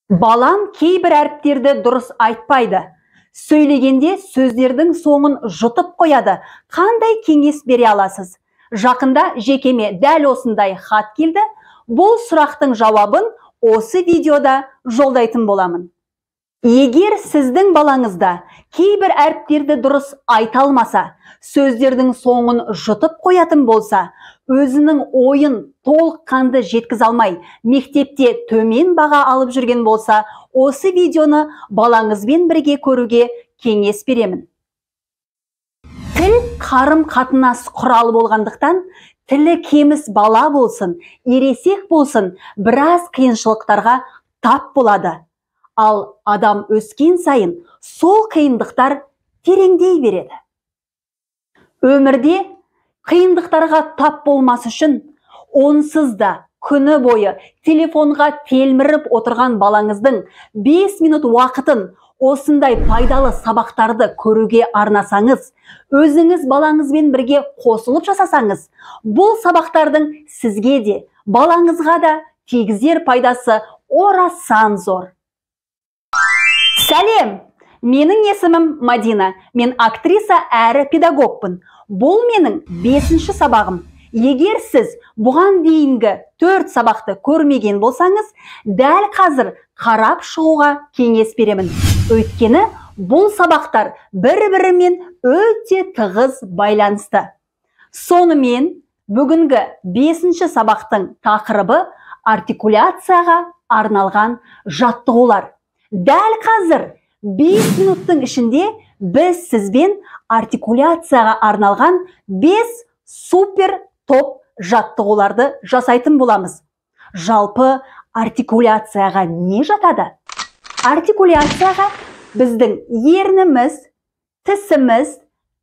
Балам кейбір әріптерді дұрыс айтпайды. Сөйлегенде сөздердің соңын жұтып қояды. Қандай кеңес бере аласыз? Жақында жекеме дәл осындай хат келді. Бұл сұрақтың жауабын осы видеода жолдайтын боламын. Егер сіздің балаңызда кейбір әріптерді дұрыс айта алмаса, сөздердің соңын жұтып қоятын болса, өзінің ойын толыққанды жеткізе алмай, мектепте төмен баға алып жүрген болса, осы видеоны балаңызбен бірге көруге кеңес беремін. Тіл қарым-қатынас құралы болғандықтан, тілі кеміс бала болсын, ересек болсын, біраз қиыншылықтарға тап болады. Ал адам өскен сайын сол қиындықтар тереңдей береді. Өмірде қиындықтарға тап болмас үшін онсыз да күні бойы телефонға телміріп отырған балаңыздың 5 минут уақытын осындай пайдалы сабақтарды көруге арнасаңыз, өзіңіз балаңызбен бірге қосылып жасасаңыз, бұл сабақтардың сізге де, балаңызға да тигізер пайдасы орасан зор. Сәлем! Менің есімім Мадина. Мен актриса әрі педагогпын. Бұл менің 5-ші сабағым. Егер сіз бұған дейінгі 4 сабақты көрмеген болсаңыз, дәл қазір қарап шығуға кеңес беремін. Өйткені бұл сабақтар бір-бірімен өте тығыз байланысты. Сонымен бүгінгі 5-ші сабақтың тақырыбы артикуляцияға арналған жаттығулар. Дәл қазір 5 минуттың ішінде біз сізбен артикуляцияға арналған 5 супер топ жаттығуларды жасайтын боламыз. Жалпы артикуляцияға не жатады? Артикуляцияға біздің ерніміз, тісіміз,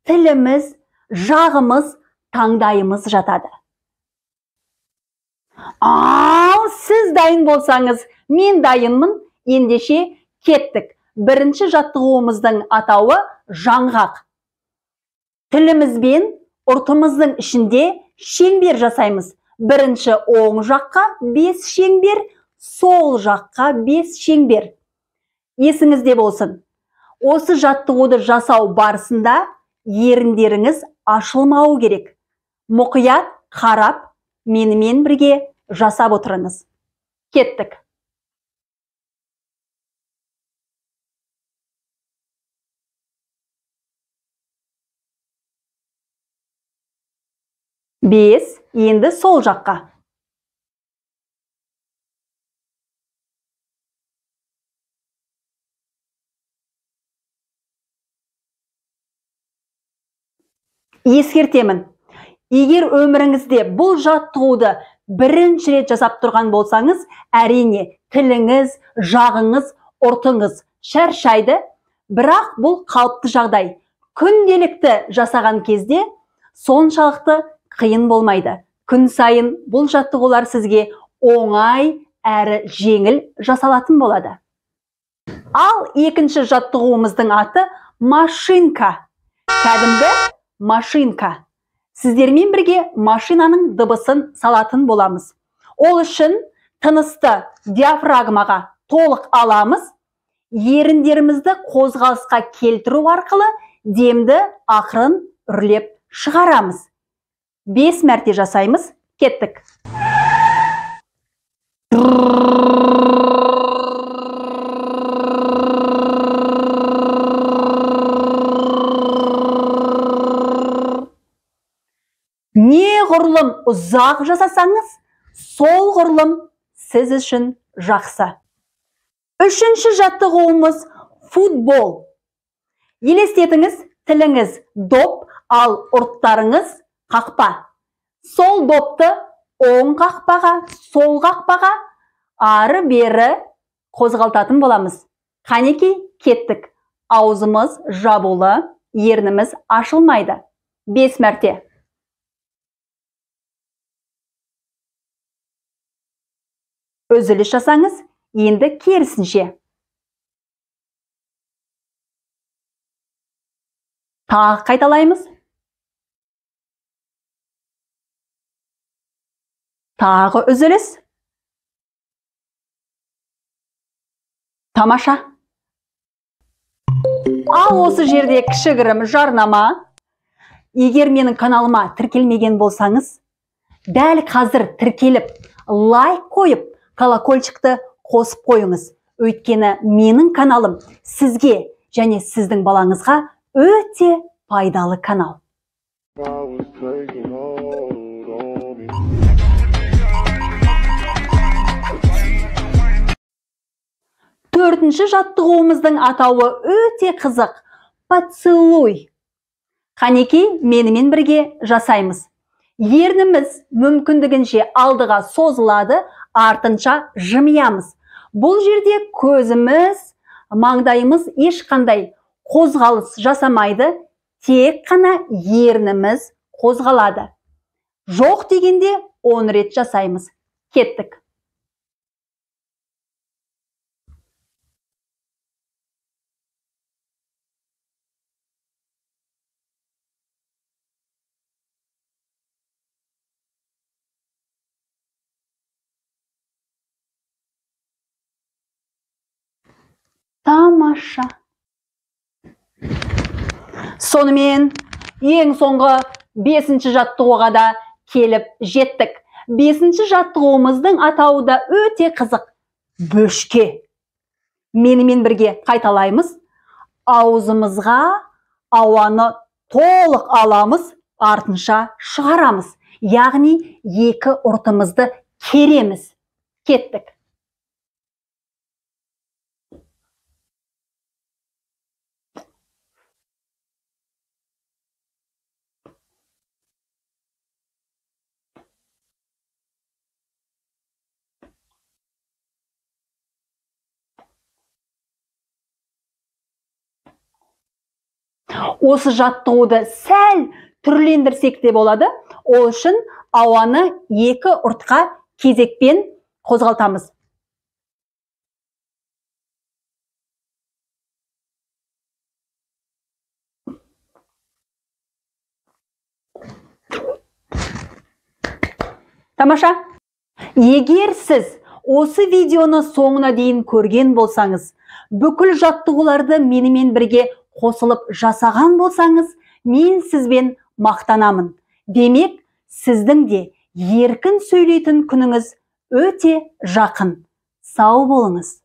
тіліміз, жағымыз, таңдайымыз жатады. Ал сіз дайын болсаңыз, мен дайынмын. Ендеше кеттік. Бірінші жаттығуымыздың атауы жаңғақ. Тілімізбен ұртымыздың ішінде шеңбер жасаймыз. Бірінші оң жаққа 5 шеңбер, сол жаққа 5 шеңбер. Есіңізде болсын. Осы жаттығуды жасау барысында еріндеріңіз ашылмауы керек. Мұқият қарап, менімен бірге жасап отырыңыз. Кеттік. Бес, енді сол жаққа. Ескертемін. Егер өміріңізде бұл жаттығуды бірінші рет жасап тұрған болсаңыз, әрине тіліңіз, жағыңыз, ұртыңыз шаршайды, бірақ бұл қалыпты жағдай. Күнделікті жасаған кезде соншалықты қиын болмайды. Күн сайын бұл жаттығулар сізге оңай әрі жеңіл жасалатын болады. Ал екінші жаттығуымыздың аты машинка. Кәдімгі машинка. Сіздермен бірге машинаның дыбысын салатын боламыз. Ол үшін тынысты диафрагмаға толық аламыз, еріндерімізді қозғалысқа келтіру арқылы демді ақырын үрлеп шығарамыз. 5 мәрте жасаймыз. Кеттік. Неғұрлым ұзақ жасасаңыз, сол ғұрлым сіз үшін жақсы. Үшінші жаттығуымыз футбол. Елестетіңіз, тіліңіз доп, ал ұрттарыңыз қақпа. Сол допты оң қақпаға, сол қақпаға ары бері қозғалтатын боламыз. Қанекей, кеттік. Аузымыз жабулы, ерніміз ашылмайды. 5 мәрте. Үзіліс жасаңыз, енді керісінше. Тағы қайталаймыз. Тағы үзіліс. Тамаша. Ал осы жерде кішігірім жарнама. Егер менің каналыма тіркелмеген болсаңыз, дәл қазір тіркеліп, лайк қойып, колокольчикті қосып қойыңыз. Өйткені менің каналым сізге және сіздің балаңызға өте пайдалы канал. Төртінші жаттығуымыздың атауы өте қызық. Поцелуй. Қанекей, менімен бірге жасаймыз. Ерніміз мүмкіндігінше алдыға созылады, артынша жымиямыз. Бұл жерде көзіміз, маңдайымыз ешқандай қозғалыс жасамайды, тек қана ерніміз қозғалады. Жоқ дегенде 10 рет жасаймыз. Кеттік. Тамаша. Сонымен ең соңғы 5-ші жаттығуға да келіп жеттік. 5-ші жаттығуымыздың атауы да өте қызық. Бөшке. Менімен бірге қайталаймыз. Аузымызға ауаны толық аламыз, артынша шығарамыз. Яғни екі ұртымызды кереміз. Кеттік. Осы жаттығуды сәл түрлендірсек те болады. Ол үшін ауаны екі ұртқа кезекпен қозғалтамыз. Тамаша. Егер сіз осы видеоны соңына дейін көрген болсаңыз, бүкіл жаттығуларды менімен бірге қосылып жасаған болсаңыз, мен сізбен мақтанамын. Демек, сіздің де еркін сөйлейтін күніңіз өте жақын. Сау болыңыз.